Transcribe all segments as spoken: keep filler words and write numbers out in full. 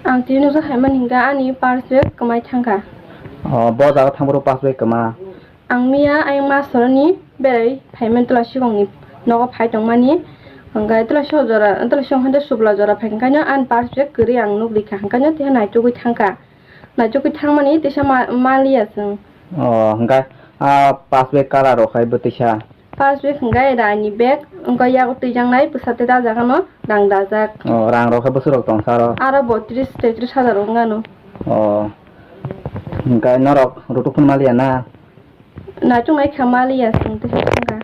Ang tini nukjak phaimani hinkhe ani purse bag kwmai thangkha. O, bo jaga thangphuru purse bag kwma? Ang miya ayang ma soroni berai phaimani twla sikongni nogo phai tongmani. Hwnkhe twla sikok jora, twla sikok hwnkhe subla jora phaikha, hwnkhe ani purse bag kwrwi ang nukrikha, hwnkhe tei naitugwi thangkha. Naitugwi thangmani teisa ma-, maliya chwng. O, hwnkhe a purse bag colour rok hai bwtwisa? Purse bag hwnkhe raini bag, wngkha yago twijaknai bwsa tei dajak ano rang dajak. O, rang rok khe bwswk rok tong sa aro? Aro bo tris, tetris hajar wng ano. O, hwnkhe norok rutuk phano maliya na? Naituk nai kha maliya chwng tei kha.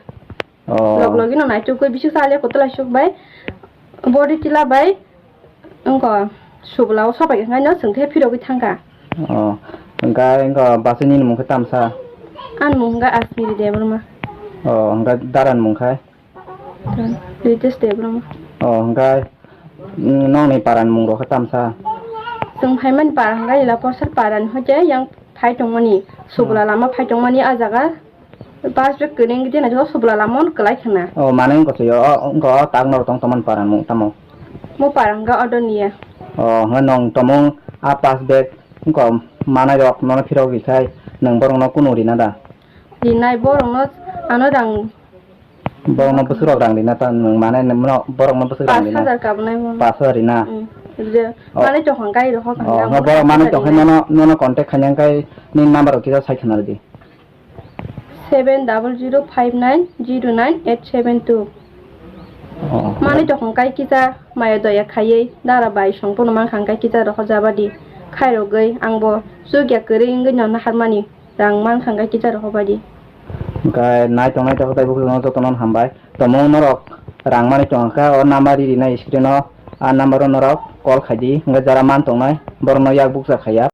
O. Log logi no naituk khe bisik chaliya kotla suk bai. Body chila bai. Wngkha subla o sopai khe no chwng khe phirogwi thangkha. O, hwnkhe wngkha bwswk nini mung khe tamsa? Ani mung hwnkha Asmiri Debbarma. O, hwnkhe dara ni mung khe? Ritesh Debbarma. O, hwnkhe, mm, nokni para ni mung rok khe tamsa? Chwng phaimani para hwnkha ila Porsar para ni hoite yang phai tongmani, subla lama phai tongmani a jaga. Purse bag kwrwi wngwi tei naithogo subla lama no kwlai khna. O, manwi wngkha se o, o, wngkha o tak norok tong tongmani para ni mung tamo? Mo para hwnkha Odoniya. O, hwnkhe nwng tongmung a purse bag wngkha manai rok nono phirogwi khai nwng borok no kunu rina da? Rinai borok no ano rang. Borok no bwswk rok rang rina ta nwng manai nwng borok no bwswk rang rina? Pash hajar kabnai mo. Pash hajar rina? Mm. Je, o. Manai tongkha gai rok hokha. O, hwnkhe borok manai tongkha nono, nono contact khaina khai nini number rok kisa sai khna rwdi. Seven double zero five nine zero nine eight seven two. Oh. Manwi tongkha kai kisa maya doya khaiwi dara bai songpono mankha hwnkhe kisa rohorjabadi khairogwi angbo chukya kwrwi wngwi nono harmani rang mankha hwnkhe kisa rohorbaidi. Hwnkhe naitok naitok tei bukhuk jotono hambai. Tongmung norok rang manwi tongkha o number ri rinai screen o, a number o norok call khaidi hwnkhe jara man tongnai borokno yak bukcha khaiya.